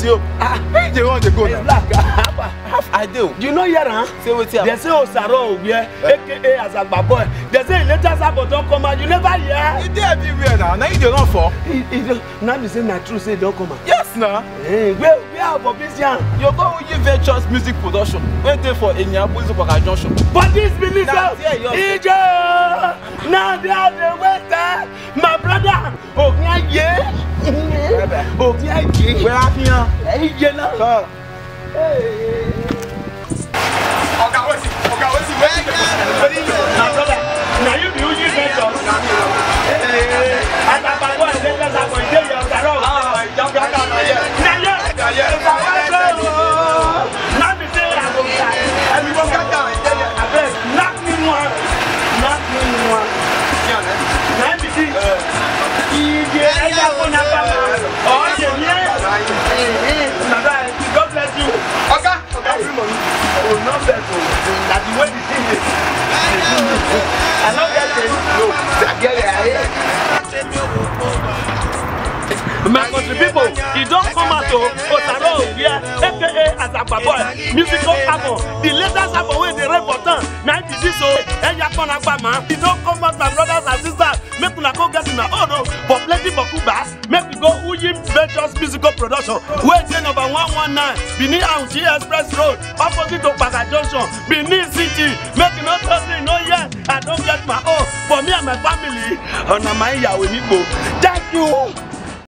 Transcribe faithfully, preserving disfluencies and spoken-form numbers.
Yo, ah, where you dey run dey go now? Black, ah, ah, ah. I dey o. You know here, huh? Say wetin happen? They say Osaro Ogbe, A K A Azagba boy. They say latest album don come out. You never hear? E dey everywhere now. Na you dey run for? E, e dey, na be say na true say e don come out. Yes na. Eh, where, where our Bobisian? You go Uyi Ventures Music Production wey dey for Enyabu Izukwaka Junction. But this be Na listen. There you Ijo! Na there dey wait, eh? My brother, Ogiaye. Ogiaye. Where happy yan? Ije na. Come. Hey. Oga, wetin? Oga, wetin? Wetin dey happen? My brother, na you be Uji Ventures? Eh, as I buy one, let us have a day, your Osaro. Ah, Oga, na here. Na here. Na here. Na me say I go die. I be go get down, I tell you. Abeg, knock me one. Knock me one. Na me see. Ije, I just wanna come out. Oh, yeah, yeah. Eh, eh, my brother, God bless you. Oga, Oga, free money. Oh, no vex o. Na the way the thing dey. I no get it. No, I get it. I hear. My country people, e don come out o. Osaro Ogbe, A K A Azagba boy, musical album, the latest album wey dey reign for town. Na be this o. Eya kona gba ma. E don come out, my brothers and sisters. Make una go get una own o. For plenty boku bass, make we go Uyi Ventures Musical Production wey dey number one one nine Benin Auchi Express Road, opposite Okpaga Junction, Benin City. Make you no talk say you no hear. I don get my own. For me and my family, una my Yahweh Nigbo. Thank you.